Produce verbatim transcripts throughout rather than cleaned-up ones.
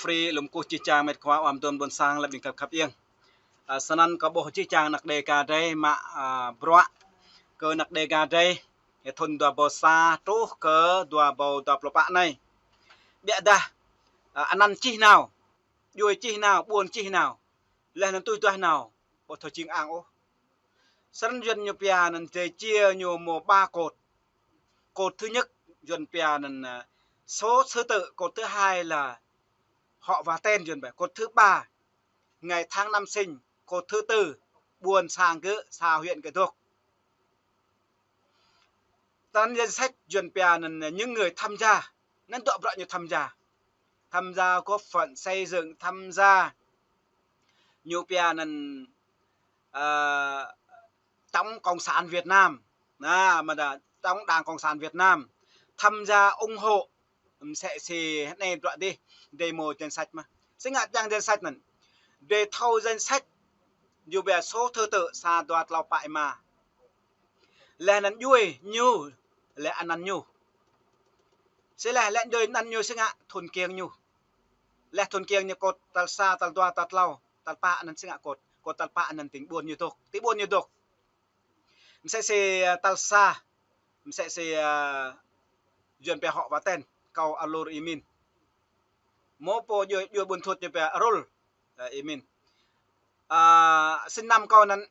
Free lŏm kơkuh jih jang met wa amăng dŏm ƀôn sang lăp ƀing khăp khăp iăng. Ơ, snăn kâo ƀuh jih jang anăk Đêga drei mă, ơ, bruă kơ anăk Đêga drei, ơ, thŭn dua rơbâo sa truh kơ dua rơbâo dua pluh pă anai. Ƀiădah, ơ, anăn čih nao, djuai čih nao, ƀuôn čih nao, laih anăn tui duah nao, ƀu thâo jing ang ôh. Snăn Yuăn ñu pia anăn drei chia ñu mâo ba cột. Cột thứ nhất, Yuăn pia anăn, ơ, số thứ tự, cột thứ hai là họ và tên Yuăn pia. Cột thứ ba, ngày tháng năm sinh, cột thứ tư, ƀuôn sang gơ̆, xã huyện gơ̆ dŏ. Tăn danh sách Yuăn pia anăn những người tham gia, anăn dŏ bruă ñu tham gia. Tham gia góp phần xây dựng, tham gia ñu pia anăn, ơ, chống Cộng sản Việt Nam. Anăn, mă đa chống Đảng Cộng sản Việt Nam. Tham gia ủng hộ, msĕ si anai bruă dih, drei mâo danh sách mơh. Si ngă čang danh sách anăn. Drei thâo danh sách, ñu pia số thứ tự sa dua tlâo pă êma. Laih anăn djuai ñu, laih anăn ñu. Si laih, laih djuai anăn ñu si ngă thŭn kiăng ñu. Laih thŭn kiăng ñu cột tal sa, tal dua, tal tlâo, tal pă anăn si ngă cột. Cột tal pă anăn tĭng ƀuôn ñu dŏ. Tĭng ƀuôn ñu dŏ. Msĕ si, ơ, tal sa, msĕ si, ơ, Yuăn pia họ và tên, kâo Alur Imin. Mâo pô djuai, djuai ƀuôn Thuột ñu pia Arul, ơ, Imin. Ơ, sinh năm kâo anăn,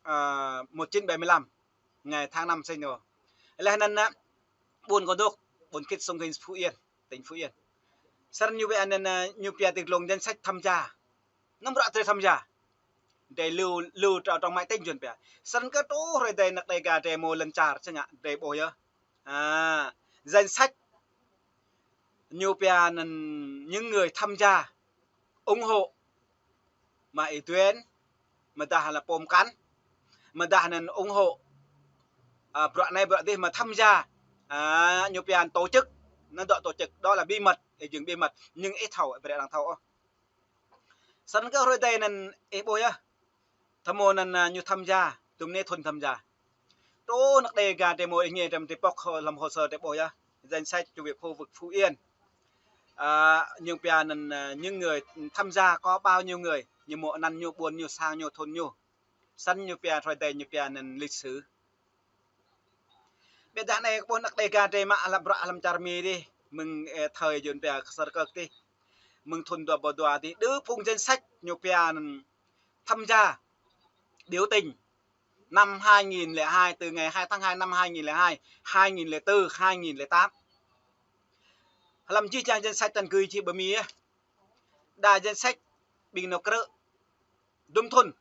ơ, một chín bảy mươi lăm, ngày tháng năm sinh ôh. Laih anăn, ơ, ƀuôn kâo dŏ, ƀuôn Khit, Sông Hinh, Phú Yên, tỉnh Phú Yên. Snăn ñu pia anăn, ơ, ñu pia ti glông danh sách tham gia. Anăn bruă drei tham gia. Drei lưu, lưu trao trong máy tính Yuăn pia. Snăn kơ truh hrơi adai anăk Đêga drei mâo lŏn čar si ngă drei ƀuh yơh. À, danh sách ñu pia anăn những người tham gia ủng hộ mă Y Tuyến, mơdah anăn pôm kăn, mơdah anăn ủng hộ, à, bruă anai bruă dih mă tham gia, à, ñu pia anăn tổ chức, anăn dŏ tổ chức, đó là bí mật, ih jing bí mật, nhưng ih thâo, brei arăng thâo ôh. Snăn kơ hrơi adai anăn ih ƀuh yơh. Tơmâo anăn, ơ, ñu tham gia, tŭm anai thŭn tham gia. Truh anăk Đêga drei mâo ih ngă tăm ti pŏk hơ-, hlăm hồ sơ drei ƀuh yơh. Danh sách chủ về khu vực Phú Yên. Ơ, ñu pia anăn, ơ, những người tham gia có bao nhiêu người, ñu mâo anăn ñu, ƀuôn ñu, sang ñu, thŭn ñu. Snăn ñu pia hrơi adai ñu pia anăn lịch sử. Ƀiădah anai kơ ƀuh anăk Đêga drei mă hlăm bruă hlăm čar Mi dih, mơ̆ng, ơ, thời Yuăn pia Sơr Kơk dih, mơ̆ng thŭn dua rơbâo dua dih, đơ phung danh sách ñu pia anăn tham gia biểu tình năm hai nghìn lẻ hai, từ ngày hai tháng hai năm hai nghìn lẻ hai, hai nghìn lẻ tư, hai nghìn lẻ tám. Hlăm jih jang danh sách tăn gưi čih ƀơi Mi yơh. Đa danh sách ƀing nao krư̆ dŭm thŭn.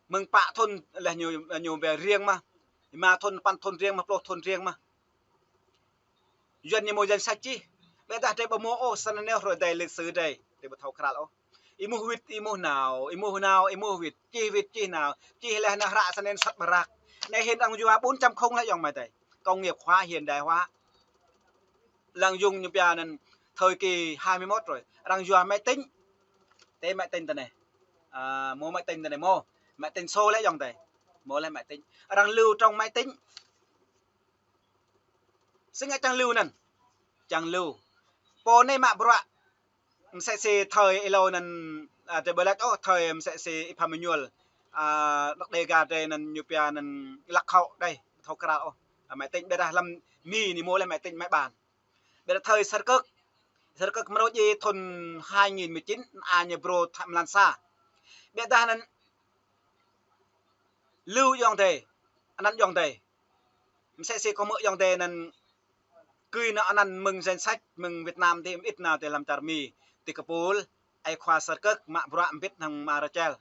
Mơ̆ng pă thŭn laih ñu, ñu pia riêng mơh. Êma thŭn, păn thŭn riêng mơh, pluh thŭn riêng mơh. Yuăn ñu mâo danh sách čih. Ƀiădah drei ƀu mâo ôh, snăn anei hrơi adai lịch sử drei, drei ƀu thâo krăl ôh. Êmuh wĭt, êmuh nao, êmuh nao, êmuh wĭt, čih wĭt, čih nao, čih laih nao hră snăn sat ƀrăk. Anei hĭn arăng yua bốn chấm không lĕ ayŏng amai adơi. Công nghiệp hóa, hiện đại hóa. Lăng dùng ñu pia anăn thời kỳ hai mươi mốt rồi. Arăng yua máy tính. Tơ máy tính tơ anei. À, mâo máy tính tơ anei, mâo. Máy tính số lĕ ayŏng adơi. Mâo lĕ máy tính. Arăng lưu trong máy tính. Si ngă čang lưu anăn. Čang lưu. Pô anei mă bruă. Msĕ si thời êlâo anăn, à, drei ƀu lač ôh, thời msĕ si Y Pham Êñuôl, à, anăk Đêga drei anăn ñu pia anăn lạc hậu đei, thâo krăl ôh. À, máy tính, ƀiădah hlăm Mi anei mâo lĕ máy tính, máy bàn. Ƀiădah thời Sơr Kơk, Sơr Kơk mrô djai thŭn hai nghìn mười chín, a ñu brô tha mlan sa. Ƀiădah anăn lưu ayŏng adơi, anăn ayŏng adơi. Msĕ si kâo hmư̆ ayŏng adơi anăn gưi nao anăn mơ̆ng danh sách mơ̆ng Việt Nam dih, mơit nao ti hlăm čar Mi, ti kơpul, ơi khua Sơr Kơk mă bruă mbĭt hăng ama Rachel.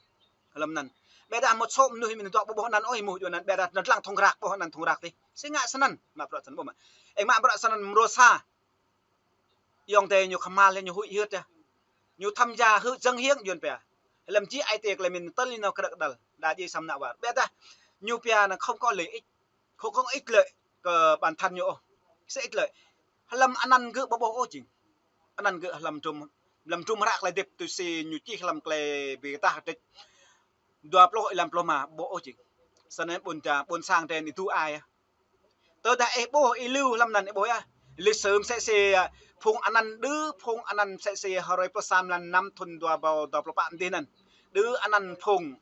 Hlăm anăn. Ƀiădah một số mnuih mĭn dŏ ƀu ƀuh anăn ôh, êmuh djŏ anăn, ƀiădah anăn dlăng thŏng rơak ƀuh anăn thŏng rơak dih. Si ngă snăn, mă bruă snăn ƀuh mă. Ih mă bruă snăn mrô sa. Ayŏng adơi ñu kơhma̱l, ñu huĭ hyưt yơh. Ñu tham gia hư dâng hiến Yuăn pia. Hlăm jih ai tiê klei mĭn tơl ñu nao krư̆ kơđăl. Đa djai săm nă war. Ƀiădah ñu pia anăn không có lợi ích. Không có ích lợi kơ bản thân ñu ôh. Msĕ ih lač. Hlăm anăn gơ̆ ƀu ƀuh ôh jing. Anăn gơ̆ hlăm dŭm, hlăm dŭm hră klei hdĭp tui si ñu čih hlăm klei bi ktah kơdrêč dua pluh êlan pluh êma ƀu ƀuh ôh jing. Snăn ƀuôn čar, ƀuôn sang drei anei êdu ai yơh. Tơdah ih ƀuh, ih lưu hlăm anăn ih ƀuh yơh. Lịch sử msĕ si, à, phung anăn đưm, phung anăn msĕ si hrơi pluh sa mlan năm thŭn dua rơbâo dua pluh pă mơ̆ng anai anăn. Đưm anăn phung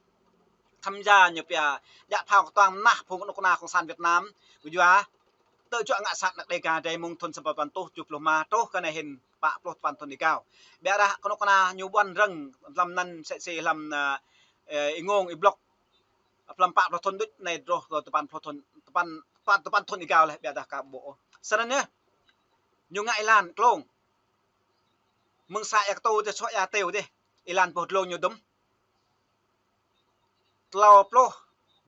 tham gia ñu pia djă phao kơtuang mơnah phung kơnuk kơna Cộng sản Việt Nam. Yua tơjuă ngă sat anăk Đêga drei mơ̆ng thŭn sa rơbâo tơjuh pluh rơma truh kơ anai hĭn pă pluh tơpăn thŭn êgao. Biă dah kơnuk kơna ñu ƀuăn rơ̆ng hlăm anăn msĕ si hlăm, à, ơ, Y Ngông Y Blok. Hlăm pă pluh thŭn đôč anai truh kơ tơpăn pluh thŭn, tơpăn, tơpăn, tơpăn thŭn êgao leh biă dah ka ƀuh ôh. Snăn yơh. Ñu ngă êlan klông. Mơ̆ng sa ia kơtu dih, suă ia têu dih. Êlan boh dlông ñu dŭm. Tlâo pluh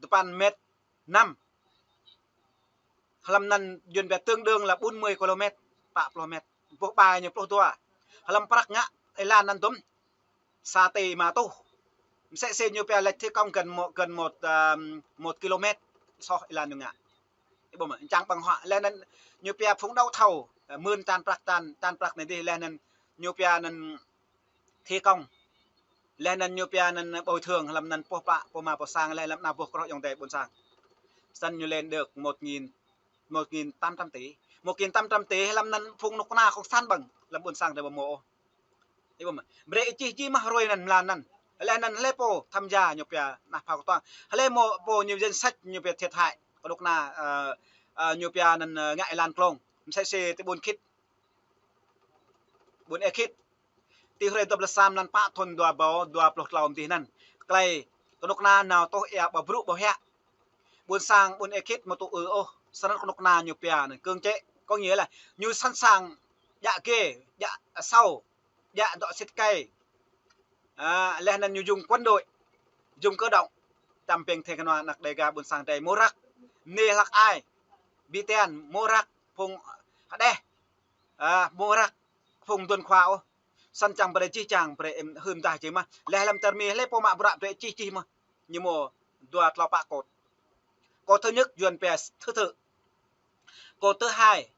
tơpăn met năm. Hlăm anăn Yuăn pia tương đương là bốn mươi ki-lô-met, pă pluh met. Boh ƀai ñu pluh dua. Hlăm prăk ngă êlan anăn dŭm. Sa tỉ rơma tuh. Msĕ si ñu pia lĕ thi công gần một, gần một, à, một ki-lô-met. Soh êlan ñu ngă. Ih ƀuh mơ̆, čang ƀơ̆ng huă. Leh anăn ñu pia phung đấu thầu, à, mưn čan prăk, čan, čan prăk anai dih, leh anăn ñu pia anăn thi công. Leh anăn ñu pia anăn bồi thường hlăm anăn pô pă, pô mă pô sang, leh hlăm anăn boh kơroh ayŏng adei ƀuôn sang. Snăn ñu lên được một nghìn, một nghìn tám trăm tỷ. Một nghìn tám trăm tỷ hlăm anăn phung kơnuk kơna Cộng sản ƀơ̆ng, hlăm ƀuôn sang drei ƀu hmâo ôh. Ih ƀuh mơ̆, brei ih čih jih mơ̆ hrơi anăn mlan anăn. Leh anăn hlei pô tham gia ñu pia anăk phao kơtuang. Hlei mơ̆ pô ñu danh sách ñu pia thiệt hại. Kơnuk kơna, ơ, ơ, ñu pia anăn, ơ, ngă êlan klông. Msĕ si ti ƀuôn Khit. Ƀuôn Ê Khit. Ti hrơi dua pluh sa mlan pă thŭn dua rơbâo dua pluh tlâo mơ̆ng anai anăn. Klei kơnuk kơna nao tuh ia ƀu brŭ ƀu hiăk. Ƀuôn sang ƀuôn Ê Khit mơ̆ tŭ ư ôh. Snăn kơnuk kơna ñu pia anăn cưỡng chế. Có nghĩa là ñu sẵn sàng djă gê, djă asâo, djă dŏ sĭt kai. À, leh anăn ñu dùng quân đội, dùng cơ động. Čăm pĕng thê kơnua anăk Đêga ƀuôn sang drei mơ̆ răk. Mơnê hlăk ai. Bi tian mơ̆ răk. Phung hơđeh. À, mơ̆ răk. Phung duôn khua ôh. Snăn čang brei čih čang brei ih hưn dah čih mơ̆. Leh hlăm čar Mi hlei pô mă bruă brei čih čih mơ̆. Ñu mơ̆ dua tlâo pă cột. Cột thứ nhất Yuăn pia thứ tự. Cột thứ hai,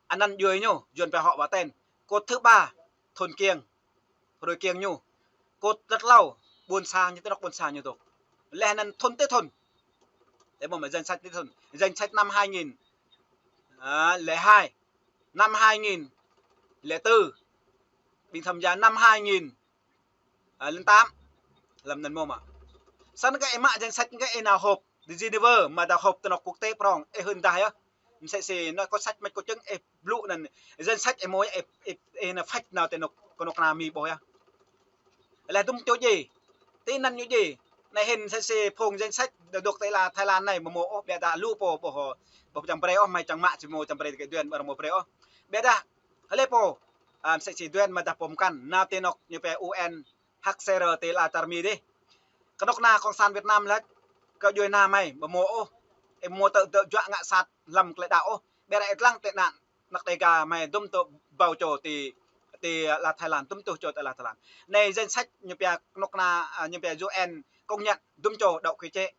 anăn djuê ñu, Yuăn pia họ và tên. Cột thứ ba, thôn kiêng, hrơi kiêng ñu. Cột thứ tlâo, ƀuôn sang ñu, ti anôk ƀuôn sang ñu dôk. Leh anăn thôn tới thôn. Ih ƀuh mơ̆, danh sách tới thôn. Danh sách năm hai nghìn, à, lẻ hai, năm hai nghìn lẻ tư, ƀing tham gia năm hai nghìn, à, lẻ tám. Hlăm anăn mơ̆ mă. Snăn kơ ih mă danh sách kơ ih nao họp ti Geneva, mă ta họp ti anôk quốc tế prŏng, ih hưn dah yơh. Msĕ si anôk kơ sách mĕt kơ čơ̆ng, ih blŭ anăn danh sách ih mơ̆ yơh, ih, ih, ih nao phăt nao ti anôk kơnuk kơna Mi ƀuh yơh. Leh dŭm čô djiê. Ti anăn ñu djiê. Anai hĭn msĕ si phung danh sách dôk ti ala Thái Lan anai mơ̆ mơ̆ ôh, biă dah lu pô ƀuh, ƀuh čang brei ôh, mơi čang mă či mơ̆ čang brei kơ Yuăn ƀu mơ̆ brei ôh. Biă dah hlei pô, à, msĕ si Yuăn mă dah pô mkăn, nao ti anôk ñu pia U N H C R ti ala čar Mi dih. Kơnuk kơna Cộng sản Việt Nam lĕ, kơ djuê ana mơi, ƀu mơ̆ ôh. Ih mơ̆ tơ, tơjuă ngă sat hlăm klei đăo ôh. Biă dah ih lăng tị nạn anăk Đêga mơi dŭm tơ rơbâo čô ti, ti ala Thái Lan, dŭm tơ čô ti ala Thái Lan. Anai danh sách ñu pia kơnuk kơna, à, ñu pia U N công nhận dŭm čô đăo quy chế.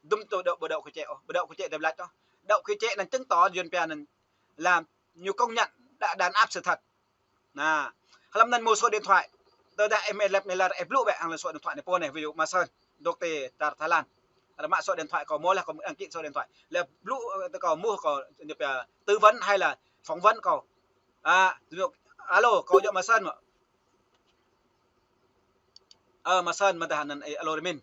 Dŭm tơ đăo, ƀu đăo quy chế ôh, ƀu đăo quy chế dep lač ôh. Đăo quy chế anăn chứng tỏ Yuăn pia anăn là ñu công nhận đã đàn áp sự thật. Anăn, hlăm anăn mơ̆ số điện thoại. Tơdah ih mă lĕ, mă lĕ, ih blŭ bĕ hăng lĕ số điện thoại anai pô anai, ví dụ Mă Sơn, dôk ti čar Thái Lan. Arăng mă số điện thoại kâo mơ̆ leh, kâo đăng ký số điện thoại. Lĕ blŭ, ơ, kâo mơ̆ kâo, ñu pia tư vấn hay là phỏng vấn kâo. À, ví dụ, alo, kâo djŏ Mă Sơn mơ̆. Ơ, Mă Sơn mơ̆ dah anăn, ê, alo rơmin.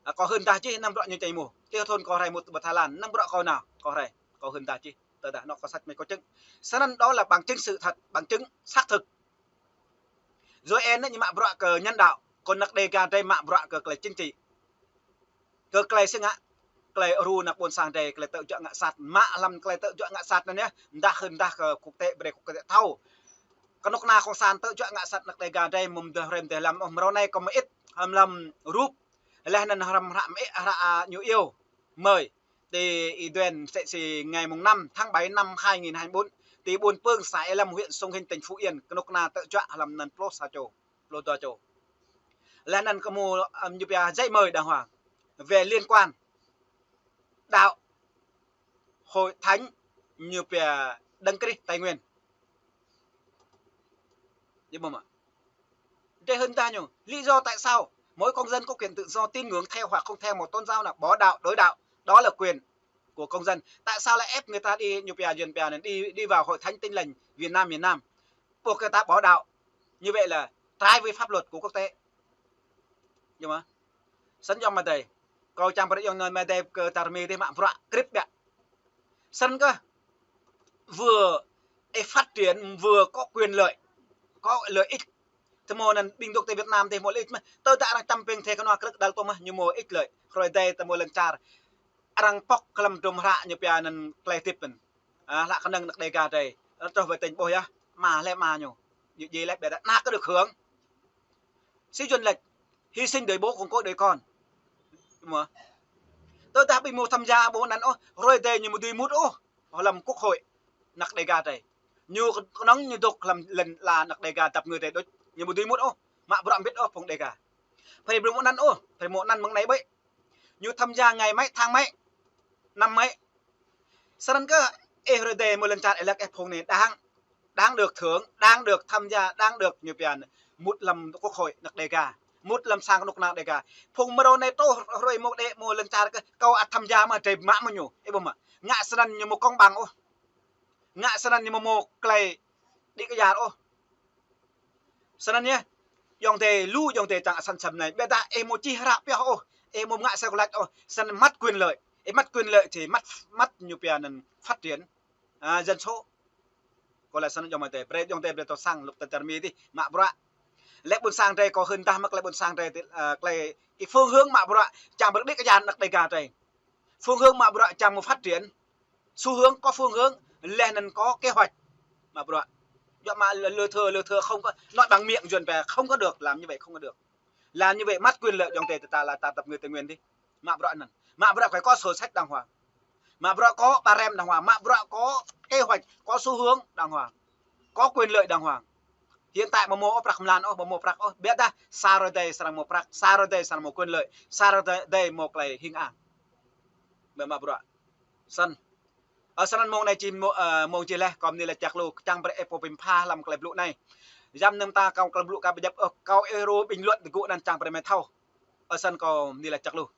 À, kâo hưn dah čih năm bruă ñu čai mơ̆. Ti thŭn kâo rai mŭt ƀơi Thái Lan, năm bruă kâo nao, kâo rai. Kâo hưn dah čih. Tơdah anôk kơ sách mĕt kơ čơ̆ng. Snăn đó là bằng chứng sự thật, bằng chứng xác thực. Yuăn ñu mă bruă kơ nhân đạo, kơ anăk Đêga drei mă bruă kơ klei chính trị. Kơ klei si ngă, klei ru anăk ƀuôn sang drei, klei tơjuă ngă sat, mă hlăm klei tơjuă ngă sat anăn yơh, dah hưn dah kơ quốc tế brei quốc tế thâo. Kơnuk kơna Cộng sản tơjuă ngă sat anăk Đêga drei mơ̆ mdah hrem dêh hlăm ôh, mrâo anai kơ mơit, hlăm hlăm rup, leh anăn hrăm hră mơit hră, à, ñu iêu, mơi. Ti Y Duên msĕ si ngày mùng năm tháng bảy năm hai nghìn hai mươi bốn, ti ƀuôn Pương, xã Ea Lâm, huyện Sông Hinh, tỉnh Phú Yên, kơnuk kơna tơjuă hlăm anăn pluh sa čô, pluh dua čô. Leh anăn kơ mơ̆, ưm, ñu pia giấy mời đàng hoàng về liên quan đạo hội thánh ñu pia Đấng Christ Tây Nguyên. Ih ƀuh mơ̆. Drei hưn dah ñu. Lý do tại sao mỗi công dân có quyền tự do tín ngưỡng theo hoặc không theo một tôn giáo nào, bỏ đạo, đổi đạo, đó là quyền. của công dân. Tại sao lại ép người ta đi, ñu pia, Yuan pia anŭn, đi, đi vào hội thánh Tin Lành Việt Nam, miền Nam? Buộc người ta bỏ đạo. Như vậy là trái với pháp luật của quốc tế. Yơh mơ̆? Snăn yơh mơ̆ adơi. Kâo čang brơi yơh anŭn mơ̆ adơi kơ čar Mi adih mă bruă krĭp biă. Snăn kơ vừa để phát triển vừa có quyền lợi, có lợi ích. Tơmô anŭn ƀing dŏ tơ Việt Nam adih mơ̆ lợi ích mơ̆. Tơdah arăng čăm ping thê kơnua krĭp đăl tơ mơ̆ ñu mơ̆ ích lợi. Hrơi adih tơmô lŏn čar arăng pŏk hlăm drôm hră ñu pia anŭn klei tip anŭn. À, hlăk kơnơ̆ng anăk Đêga adih. Anŭn truh wai tĕnh ƀuh yơh. Mă lĕ mă ñu. Ñu djai lĕ biă dah anăk kơ được hưởng. Sĭ Yuan laĭ, hy sinh đời bố cũng có đời con. Mơ̆. Tơdah ƀing mơ̆ tham gia ƀu anŭn ôh, hrơi adih ñu mơ̆ dưi mŭt ôh hlăm quốc hội anăk Đêga adih. Ñu kơnơ̆ng ñu dŏ hlăm lŏn la anăk Đêga dăp ngư adih đôč. Ñu mơ̆ dưi mŭt ôh, mă bruă mbĭt ôh phung Đêga. Phải ƀu mơ̆ anŭn ôh, phải mơ̆ anŭn mơ̆ng anai ƀơi. Ñu tham gia ngày mấy, tháng mấy, năm mấy. Snăn kơ ih hrơi adih mơ̆ lŏn čar ih laĭ ih phung anai đáng, đáng được thưởng, đáng được tham gia, đáng được ñu pia anŭn mŭt hlăm quốc hội anăk Đêga, mŭt hlăm sang kơnuk kơna Đêga. Phung mơrô anai truh hrơi mơ̆ đĕ mơ̆ lŏn čar kơ kâo ăt tham gia mơ̆ adih mă mơ̆ ñu. Ih ƀuh mơ̆. Ngă snăn ñu mơ̆ công bằng ôh. Ngă snăn ñu mơ̆ mơ̆ klei đĭ kơyar ôh. Snăn yơh. Ayŏng adơi lu ayŏng adơi čang asăn sem anai. Biă dah ih mơ̆ čih hră pioh ôh. Ih mơ̆ ngă sai kơ lač ôh. Snăn măt quyền lợi. Ih măt quyền lợi či măt, măt ñu pia anŭn phát triển. À, dân số. Kâo laĭ snăn ayŏng adơi. Brơi ayŏng adơi brơi tơ sang lŏn tơnah čar Mi adih mă bruă. Lĕ ƀuôn sang adih kâo hưn dah mơ̆ lĕ ƀuôn sang adih, à, klei, cái phương hướng mă bruă čang brơi đĭ kơyar anăk Đêga adih. Phương hướng mă bruă čang mơ̆ phát triển. Xu hướng, có phương hướng, laih anŭn có kế hoạch. Mă bruă. Yua mă lơ, lơ thơ, lơ thơ không có, nói bằng miệng Yuan pia không có được, làm như vậy không có được. Làm như vậy mất quyền lợi ayŏng adơi ta là ta dăp ngư Tây Nguyên adih. Mă bruă anŭn. Mă bruă phải có sổ sách đàng hoàng. Mă bruă có ƀa rem đàng hoàng. Mă bruă có kế hoạch, có xu hướng đàng hoàng. Có quyền lợi đàng hoàng. Hiện tại mơ̆ mơ̆ ôh prăk mlan ôh, mơ̆ mơ̆ prăk ôh. Biă dah sa hrơi adih srăng mơ̆ prăk, sa hrơi adih srăng mơ̆ quyền lợi, sa hrơi adih mơ̆ klei hing ang. Mă, mă bruă. Snăn. Ơ, snăn mông anai či mông, ơ, mông či laih, kâo mơ̆ ni laĭ čăk lu, čang brơi ih pô pơpha hlăm klei blŭ anai. Yăm nơ̆ng ta kâo klei blŭ ka pơjăp, ơ, kâo ih rô bình luận tơgŭ anăn čang brơi mơ̆ thâo. Ơ, snăn kâo mơ̆ ni laĭ čăk lu.